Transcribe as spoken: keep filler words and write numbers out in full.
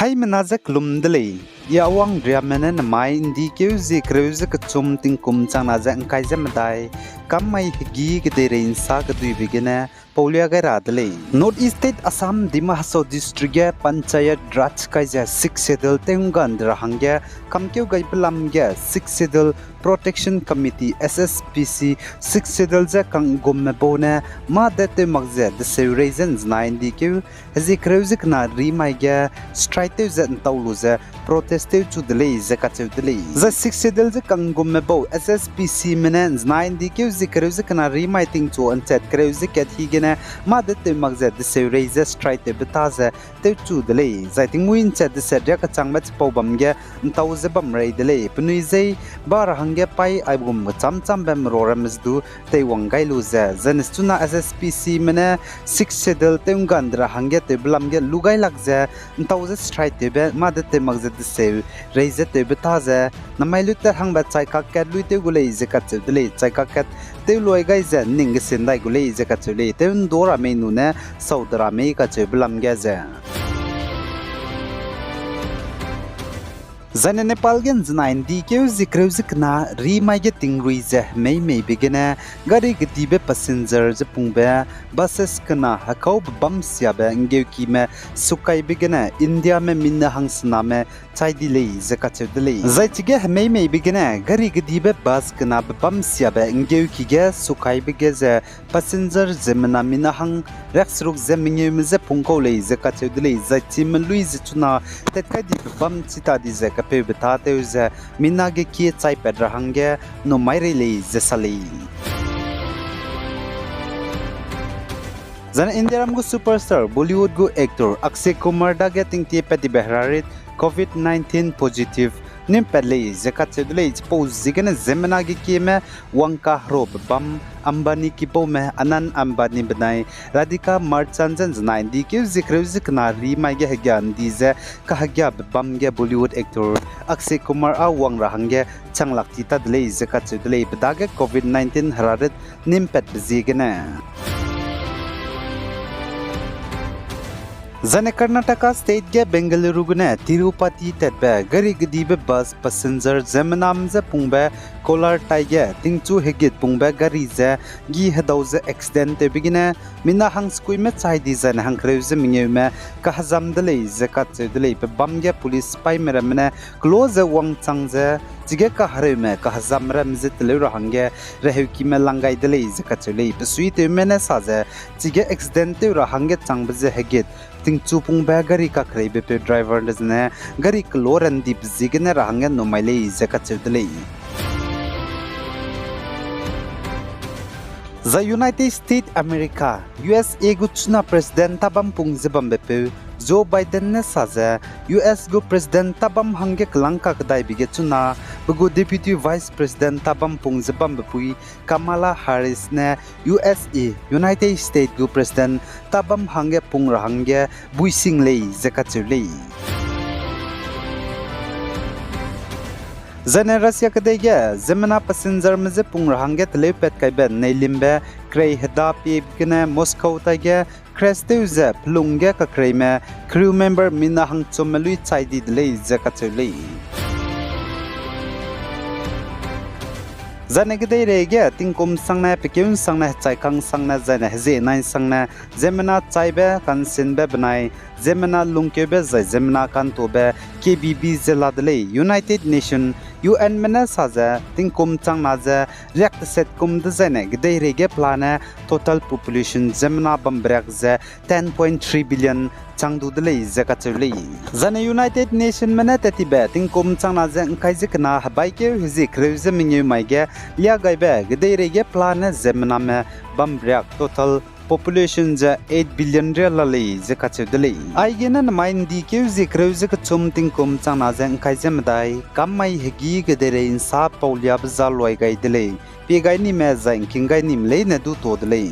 Haimena ze kelum de lei. I Awang Riame ne namai ’ndi keu zie kereu ze kechum tingkum changna ze ’ngkai ze medai, kam mai hegî kedeirei ’nsa keduibe gene paulia gai ra de lei. North East State Assam Dima Hasao District ge Panchayat Raj kai ze Sixth Schedule tew'ngga ’ndi ra hangge kamkeu gaibe lam ge Sixth Schedule Protection Committee, S S P C, Sixth Schedule ze kanggumme bau ne mâ de tew mak ze deseu rei ze ’nzenai ’ndi keu hezie kereu ze kena rimai ge strike tew ze ’ntau lu ze protest tewchu de lei ze kacheu de lei. Zai Sixth Schedule ze kanggumme bau S S P Cme ne ’nzenai ’ndi keu zie kereu ze kena rimai tingchu ’nchat kereu ze kat hi gene mâ de tew mak ze deseu rei ze strike tewbe ta ze tewchu de lei. Zai tingmuî ’nchat deset riak kechangbe chipau bam ge ’ntau ze bam rei de lei. Penui zei ba ra hangge paî aigum kechâm châmbe merua ramme ze du teiwang gai lu ze, zaine chuna S S P Cme ne Sixth Schedule tew'ngga ’ndi ra hangge tewbe lam ge lu gai lak ze ’ntau ze strike tewbe mâ de tew mak ze deseu rei ze tewbe ta ze, namai lutat hangbe chai kakkat lui tew gu lei ze kacheu de lei. Chai kakkat tew luai gai ze ning gesin dai gu lei ze kacheu lei. Tew ’ndu ra mei nune sau de ra mei kacheube lam ge ze. Zaine Nepal ge ’nzenai ’ndi keu zie kereu ze kena rimai ge tingrui ze hemei meibe gene gari kedibe passenger ze pungbe buses kena hekaube bâm siabe ’nggeukime sukaibe gene Indiame mina hangsename chai di lei ze kacheu de lei. Zai chige hemei meibe gene gari kedibe bus kenabe bâm siabe ’nggeuki ge sukaibe ge ze passenger ziemmena mina hang riakseruk ze mengeume je pungkau lei ze kacheu de lei. Zai chime lui ze chuna tatkai dibe bâm chi ta di ze kapeube tâtew ze mina ge kie chaipat ra hangge numai rei lei ze sa lei. Zane Indiaram gu superstar Bollywood gu actor Akshay Kumar dage tingtie pat dibe herarit covid nineteen positive nimpat lei ze kacheu de lei. Chipau ziegene ziemmena ge kieme wangkaherobe bâm Ambani kibaume Anant Ambani benai Radhika Marchand je ’nzenai ’ndi keu zie kereu ze kena rimai ge hegia ’ndi ze kahegiabe bâm ge Bollywood actor Akshay Kumar â wang ra hangge changlak ti ta de lei ze kacheu de lei, pe dage covid nineteen herarit nimpatbe ziegene. Zane Karnataka State ge Bengaluru gene Tirupati tatbe gari kedibe bus passenger ziemmename je pungbe collar taige tingchu hegit pungbe gari ze gi hedau ze accident tewbe gene mina hangsekuime chai di zane hangkereu ze mengeume kahezam de lei ze kacheu de lei. Pe bâm ge police sipaime ramme ne kelo ze wangchang ze chige kahereume kahezam ramme ze teleu ra hangge reheukime lang gai de lei ze kacheu lei. Pe suitewme ne sa ze chige accident tew ra hangge changbe ze hegit tingchu pungbe gari kakereibepeu driver de zene gari kelo randibe ziegene ra hangge numai lei ze kacheu de lei. Zai United States America, U S A gu chuna President tabam pung ze bambepeu Joe Biden ne sa ze, U S gu President tabam hangge kelang kakedaibe ge chuna pe gu Deputy Vice President tabam pung ze bambepui Kamala Harris ne U S A, United States gu President tabam hangge pung ra hangge buising lei ze kacheu lei. Zane Russia kedei ge ziemmena passengerme je pung ra hangge teleupat kaibe neilimbe kerei heda piebe gene Moscow taige crash tew ze pelung ge kakereime crew member mina hangchumme lui chai di de lei ze kacheu lei. Zane kedeirei ge tingkum sangne, pekeu nsangne, hechaikang sangne, zane hezie nai nsangne, ziemmena chaibe kansinbe benai ziemmena lungkeube zai ziemmena kantobe K B B ze la de lei. United Nation, U N me ne sa ze tingkum changna ze riak teset kum dezaine kedeirei ge pelane total population ziemmena bambe riak ze ten point three billion chang du de lei ze kacheu lei. Zane United Nationme ne tat tibe tingkum changna ze ngkai ze kena hebaikeu hezie kereu ze mengeu mai ge liagaibe kedeirei ge pelane ziemmename bambe riak total population ze eight billion ria la lei ze kacheu de lei. Aigene namai ’ndi keu zie kereu ze kechum tingkum changna ze ngkai ze medai kam mai hegî kedeirei ’nsa pauliabe za luai gai de lei. Pie gai nime zai ngking gai nime leine du to de lei.